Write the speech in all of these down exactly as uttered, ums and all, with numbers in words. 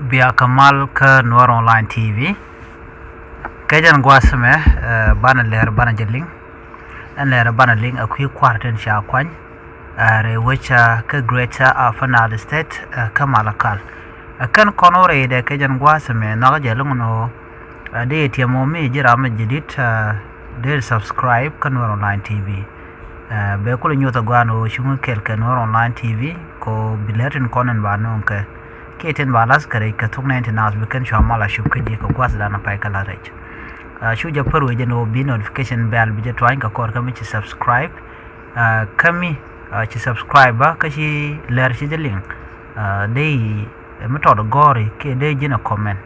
Bia kä mal kä Nuer Online T V. Kɛ jɛn gua̱a̱th mɛ, eh, banɛ lɛr banɛ jɛ liŋ. Ɛn lɛr banɛ liŋ a kui̱ kua̱r tin ca kuany, eh, rɛy wec, eh, kä Greater Upper Nile State, eh, kä Malakal. Eh, kɛn kɔn wä rɛydɛ kɛ jɛn gua̱a̱th mɛ nhɔakä jɛ liŋ nɔ, eh, dee tiɛm wä mi ji̱ ram mi ji̱ dit, eh, dee subscribe kä Nuer Online T V. Eh, bɛ kulɛ nyuɔth a guan ɣöö cuŋä kɛl kɛ Nuer Online T V kɛ ɣöö bi lɛr tin kɔn in ba nööŋ kɛ kiɛ tin ba lath kɛ rɛc kɛ thuk nɛn ti naath bi kɛn cua mal a cup kä ji̱ kɛ gua̱thdan a pay kä lath rɛc. Eh, cu jɛ pär wec ɛn ɣöö bi notification bell bi jɛ tuany kɛ kɔr kä mi ci subscribe. Eh, kä mi, eh, ci subscribe bä kä ci lɛr ci jɛ liŋ. Eh, dee, eh, mi tɔt gɔ̱ri kiɛ dee ji̱n a comment.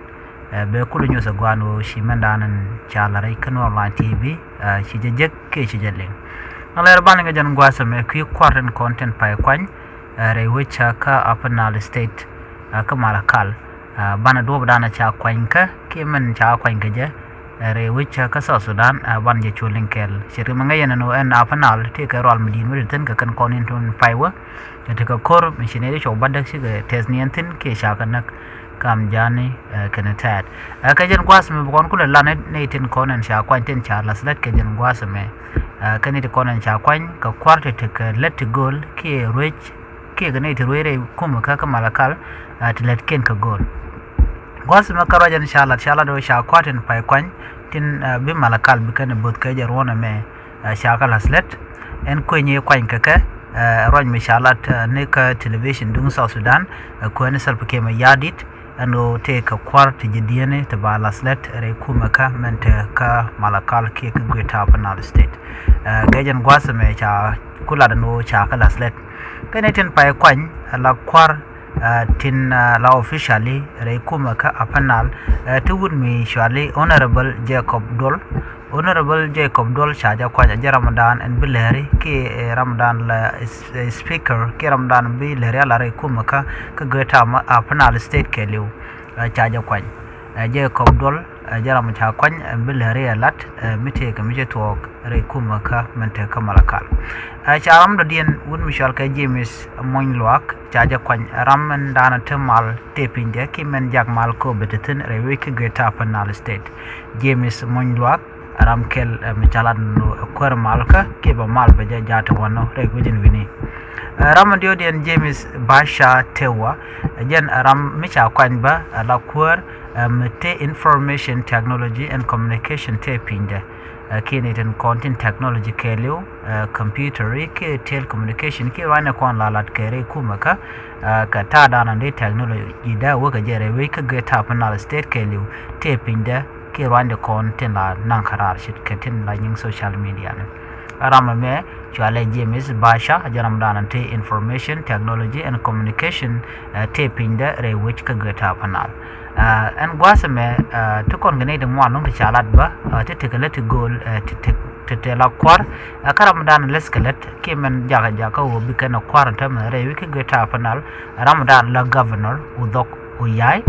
Eh, bɛ kulɛ nyuɔth a guan ɣöö ci mɛndan in ca lath rɛc kä Nuer Online T V. Eh, ci jɛ jek kiɛ ci jɛ liŋ. Ŋa lɛr banɛ kɛ jɛn gua̱a̱th mɛ kui̱ kua̱r tin kɔn tin pay kuany, eh, rɛy wec ca kä Upper Nile State, eh, kä Malakal. Eh, banɛ duɔ̱ɔ̱pdan ca kuany kä kiɛ mɛn ca kuany kä jɛ, eh, rɛy wec ca kä South Sudan, eh, banɛ jɛ cu liŋ kɛɛl. Ci rim ŋäc yɛn ɛn ɣöö ɛn Upper Nile tëë kɛ rual mi di̱i̱t mi te thi̱n kɛ kɛn kɔn in tun pay wä. Kɛ tekɛ ko̱r mi ci nɛy ti cɔw bädäk cikɛ tɛth niɛn thi̱n kiɛ ca kɛ näk kam ja̱a̱ni, eh, kɛnɛ tɛ̈t. Eh, kɛ jɛn gua̱a̱th mi bi kɔn kulɛ lan nɛy tin kɔn ɛn ca kuany tin ca lath lät kɛ jɛn gua̱a̱th mɛ. Eh, kɛ nɛy ti kɔn ɛn ca kuany kɛ kua̱r ti tekɛ lät ti gööl kiɛ ruec kiɛ kɛ nɛy ti ruec rɛy kumɛ kä kä Malakal, eh, ti lät kiɛn kɛ gööl. Gua̱a̱th mɛ kä ruac ɛn ca lat ca lat ɣöö ca kua̱r tin pay kuany tin, eh, bi Malakal bi kɛn ɛ bo̱th kɛ jɛ ruɔ̱n ɛmɛ. Eh, ca kɛ lath lät ɛn kueny i̱ kuany kɛ kɛ, eh, ruac mi ca lat, eh, ni kä television duŋ South Sudan, eh, kuɛn Salva Kiir Mayardit, ɛn ɣöö tëë kɛ kua̱r ti ji̱ dieni ti ba lath lät rɛy kumɛ kä mɛn te kä Malakal kiɛ kä Greater Upper Nile State. Eh, kɛ jɛn gua̱a̱th mɛ ca ku lat ɛn ɣöö ca kɛ lath lät. Kɛn i̱ tin pay kuany, eh, la kua̱r, eh, tin, eh, la officially rɛy kumɛ kä Upper Nile, eh, ti wut mi cuali Honorable Jacob Duol. Honorable Jacob Duol ca jɛ kuany a jɛ ramdan ɛn bi lɛri kiɛ, eh, ramdan la is-, eh, speaker kiɛ ramdan bi lɛri a la rɛy kumɛ kä kä Greater Upper Nile State kɛɛliw, eh, ca jɛ kuany. Eh, Jacob Duol, eh, jɛ ram ca kuany ɛn bi lɛri a lat, eh, mi tëëkɛ mi cɛ tuɔɔk rɛy kumɛ kä mɛn te kä Malakal. Eh, ca ram dɔ̱diɛn wut mi cual kɛ James Mony Luak ca jɛ kuany ram mɛn danɔ te mal tëë piny dɛ kiɛ mɛn jak mal kööbɛ te thi̱n rɛy wec kä Greater Upper Nile State. James Mony Luak ram kɛl, eh, mi ca lat nɔ, eh, kuäär mal kä kiɛ bɛ mal bɛ jɛ ja̱a̱t ti wanɔ rɛy wec in wi̱ni. Eh, ram mi diɔ̱ɔ̱diɛn James Basha Tewa, eh, jɛn, eh, ram mi ca kuany bä, eh, la kuäär, eh, mi te information technology and communication te pinydɛ. Eh, kiɛ ni tin kɔn tin technology kɛɛliw, eh, computer kiɛ telecommunication kiɛ ruanyɛ kɔn la lat kɛ rɛy kumɛ kä, eh, kɛ ta̱a̱ danɔ dee technology dee wä kɛ jɛ rɛy wec kä Greater Upper Nile State kɛɛliw te pinydɛ. Kiɛ ruanyɛ kɔn tin la naŋ kä raar ce̱tkɛ tin la nyiŋ social media ni. Ram ɛmɛ cualɛ James Basha, jɛ ram danɔ te information technology and communication, eh, te pinydɛ rɛy wec kä Greater Upper Nile. Eh, ɛn gua̱a̱th ɛmɛ, eh, ti kɔn kɛ nɛy ti ŋuan lɔ̱ŋ ti ca lat bä, eh, ti tekɛ lät ti gööl, eh, ti tek, ti te la kua̱r, eh, kä ram danɔ läth kɛ lät kiɛ mɛn jakä jakä ɣöö bi kɛn ɛ kua̱r ɛn täämɛ rɛy wec kä Greater Upper Nile, ram danɔ la Governor Udhok Uyai.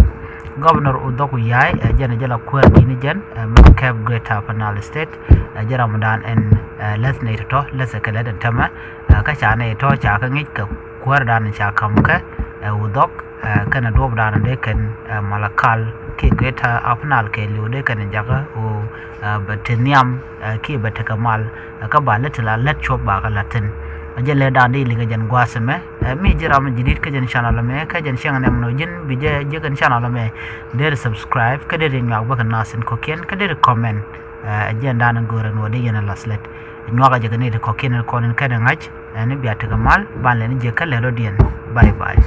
Governor Udhok Uyai, eh, jɛn ɛ jɛ la kuäär di̱n jɛn, eh, mɛn kɛp Greater Upper Nile State, eh, jɛ ram dan ɛn, eh, läth nɛy tɔ̱tɔ̱, läth ɛ kɛ lät ɛn täämɛ, eh, kä ca nɛy tɔ̱ ca kɛ ŋi̱c kɛ kuäär dan ca ka̱m kɛ, eh, Udhok, eh, kɛnɛ duɔ̱ɔ̱p dan dee kɛn, eh, Malakal kiɛ Greater Upper Nile kɛɛliw dee kɛn jakä ɣöö, eh, bɛ te nhiam, eh, kiɛ bɛ tekɛ mal, eh, kä ba lät ti la lät cuɔ̱p ba kɛ la̱t thi̱n. Ɛ jɛ lɛ dan dee liŋ ɛ jɛn gua̱a̱th ɛmɛ. Eh, mi ji̱ ram ji̱ di̱t kä jɛn channel ɛmɛ, kä jɛn cieŋ nɛm nɔ ji̱n bi jɛ jiäk ɛn channel ɛmɛ. Deri subscribe, kä deri nyuak bä kɛ nath in kɔ̱kiɛn, kä deri comment. Eh, ɛ jɛn dan in go̱o̱rɛ nuɔ di yɛn ɛ lath lät. Nyuak ɛ jɛ kɛ ni ti kɔ̱kiɛn in kɔn in kɛn in ŋa̱c, eh, ni bia tekɛ mal, ban lɛ ni jiäk kä lɛ rɔ̱diɛn. Bye bye.